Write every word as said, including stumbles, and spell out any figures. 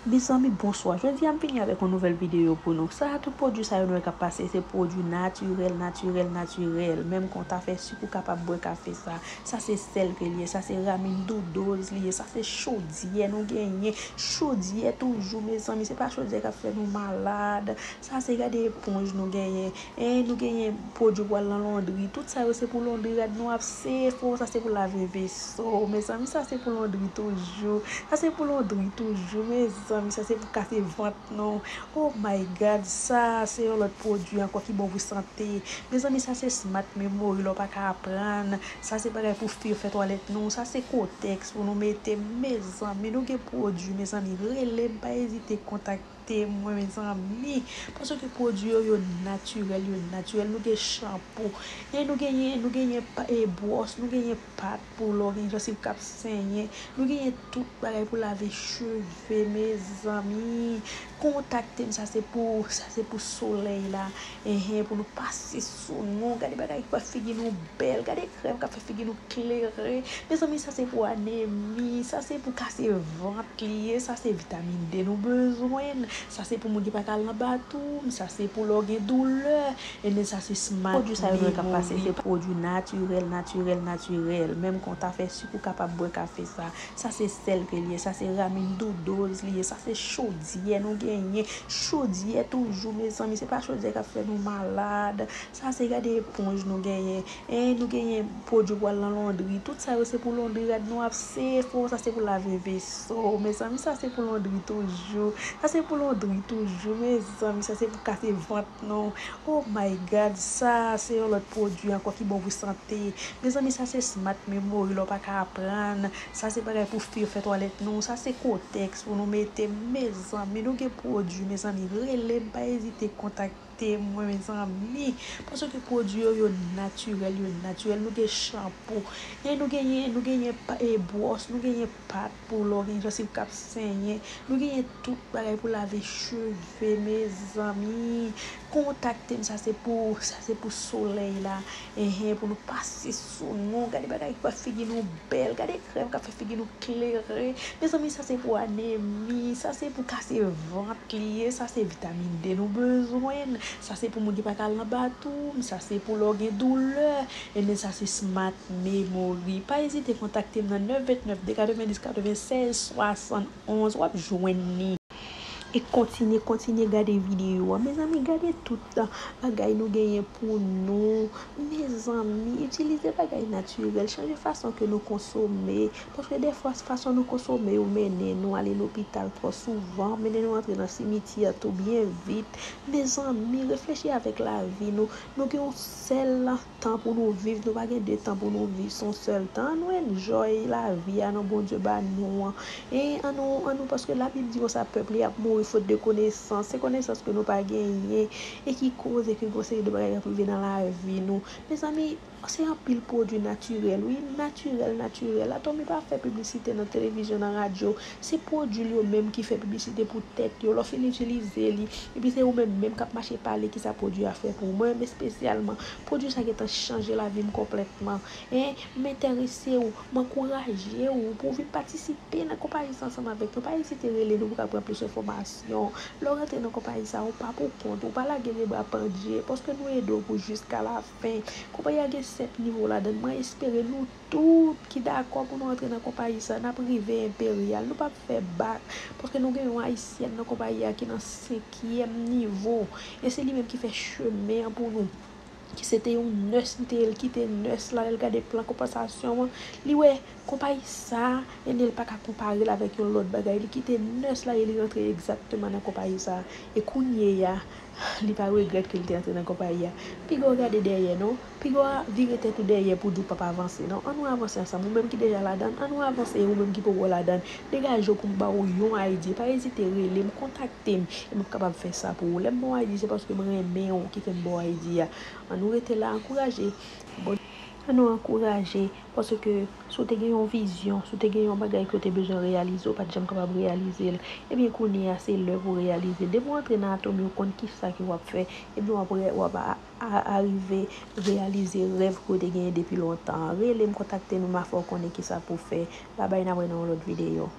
Mezanmi, bonswa. Jodi a, m vini avèk yon nouvèl videyo pou nou. Sa a, tout pwodui sa yo nou wè k ap pase, se pwodui natirèl, natirèl, natirèl. Menm kon ta fè sik ou kapab bwè kafe sa. Sa se sèl ke li ye, sa se ramin doudoz li ye, sa se chodyè nou genyen. Chodyè toujou, mezanmi, se pa chodyè k ap fè nou malad. Sa se gade eponj nou genyen. E nou genyen pwodui pou al nan londri. Tout sa yo se pou londri rad nou ap sefo. Sa se pou lave veso. Mezanmi, sa se pou londri toujou. Sa se pou londri toujou. Mezanmi, sa se pou kase vant nou. Oh my God, sa se yon lòt pwodui ankò ki bon pou sante. Mezanmi, sa se Smart Memory, lè w pa ka aprann. Sa se bagay pou fè fè twalèt nou. Sa se kotèks pou nou mete. Mezanmi, nou gen pwodui, mezanmi. Rele m, pa ezite kontakte mwen, mezanmi. Paske pwodui yo, yo natirèl, yo natirèl. Nou gen chanpou. E nou genyen, nou genyen pa- e bwòs, nou genyen pat pou lè w gen jansiv k ap senyen. Nou genyen tout bagay pou lave cheve, mezanmi. Kontakte m, sa se pou, sa se pou solèy la. Enhen, pou nou pase sou nou. Gade bagay k ap fè figi nou bèl. Gade krèm k ap fè figi nou klere. Mezanmi, sa se pou anemi. Sa se pou kase vant li ye. Sa se vitamin D nou bezwen. Sa se pou moun ki pa ka al nan batwoup. Sa se pou lè w gen doulè. Ebyen, sa se Smart Memory. Pwodui sa yo nou wè k ap pase, se pwodui natirèl, natirèl, natirèl. Menm kon ta fè sik ou kapab bwè kafe sa. Sa se sèl ke li ye, sa se ramin doudoz li ye, sa se chodyè nou genyen. Chodyè toujou, mezanmi, se pa chodyè k ap fè nou malad. Sa se gade eponj nou genyen. E nou genyen pwodui pou al nan londri. Tout sa yo se pou londri rad nou ap sefo. Sa se pou lave veso. Mezanmi, sa se pou londri toujou. Sa se pou londri toujou, mezanmi, sa se pou kase vant nou. Oh my God, sa se yon lòt pwodui ankò ki bon pou sante. Mezanmi, sa se Smart Memory, lè w pa ka aprann. Sa se bagay pou fè fè twalèt nou. Sa se kotèks pou nou mete. Mezanmi, nou gen pwodui, mezanmi. Rele m, pa ezite kontakte mwen, mezanmi. Paske pwodui yo, yo natirèl, yo natirèl. Nou gen chanpou. E nou genyen, nou genyen pa- e bwòs, nou genyen pat pou lè w gen jansiv k ap senyen. Nou genyen tout bagay pou lave cheve, mezanmi. Kontakte m, sa se pou, sa se pou solèy la. Enhen, pou nou pase sou nou. Gade bagay k ap fè figi nou bèl. Gade krèm k ap fè figi nou klere. Mezanmi, sa se pou anemi. Sa se pou kase vant li ye. Sa se vitamin D nou bezwen. Sa se pou moun ki pa ka al nan batwoup. Sa se pou lè w gen doulè. Ebyen, sa se Smart Memory. Pa ezite kontakte m nan nèf vennèf de katrevenndis katrevennsèz swasannonz. W ap jwenn li. E kontinye, kontinye gade videyo a. Mezanmi, gade tout bagay nou genyen pou nou. Mezanmi, itilize bagay natirèl. Chanje fason ke nou konsome. Paske defwa, fason nou konsome yo mennen nou ale lopital twò souvan, mennen nou antre nan simityè tou byen vit. Mezanmi, reflechi avèk lavi nou. Nou gen yon sèl tan pou nou viv, nou pa gen de tan pou nou viv, se yon sèl tan. Ann nou enjoy lavi a nan Bondye ba nou an. E ann nou, ann nou, paske Labib di konsa, pèp li ap mouri fot de konesans. Se konesans ke nou pa genyen e ki koze ke yon seri de bagay ap rive nan lavi nou. Mezanmi, se anpil pwodui natirèl, wi, natirèl, natirèl. Atomy pa fè piblisite nan televizyon, nan radyo. Se pwodui l yo menm ki fè piblisite pou tèt yo. Lè w fin itilize li, epi se ou menm menm k ap mache pale kisa pwodui a fè pou ou. Mwen menm espesyalman, pwodui sa gentan chanje lavi m konplètman. En, m enterese w, m ankouraje w pou w vin patisipe nan konpayi sa ansanm avèk nou. Pa ezite rele nou pou w ka pran plis enfòmasyon. Lè w rantre nan konpayi sa, ou pa pou kont ou, pa lage lebra pandye, paske nou ede w pou jiska lafen. Konpayi a gen sèt nivo ladan l. Mwen espere nou tout ki dakò pou nou antre nan konpayi sa, n ap rive enperyal. Nou p ap fè bak, paske nou gen yon ayisyèn nan konpayi a ki nan senkyèm nivo. E se li menm ki fè chemen an pou nou. Ki se te yon nès, li te ye, l kite nès la, lè l gade plan konpansasyon an, li wè konpayi sa, ebyen, li pa ka konpare l avèk yon lòt bagay. Li kite nès la e li rantre egzakteman nan konpayi sa. E kounye a, li pa regrèt ke li te antre nan konpayi a. Piga w gade dèyè, non. Piga w vire tèt ou dèyè pou di w p ap avanse, non. Ann nou avanse ansanm. Ou menm ki deja ladan l, ann nou avanse. E ou menm ki poko ladan l, degaje w pou m ba w yon idea. Pa ezite rele m, kontakte m. E m ap kapab fè sa pou ou. Lè m ba w idea, se paske m renmen w ki fè m ba w idea a. Ann nou rete la, ankouraje. Bon, ann nou ankouraje, paske si w te gen yon vizyon, si w te gen yon bagay ke w te bezwen reyalize, w pa t janm kapab reyalize l, ebyen, kounye a, se lè pou w reyalize l. Depi w antre nan Atomy, ou konn kisa ke w ap fè, ebyen, w ap re-, w ap a, a, arive reyalize rèv ke w te genyen depi lontan an. Rele m, kontakte m, m a fè w konnen kisa pou w fè. Babay, n ap wè nan yon lòt videyo.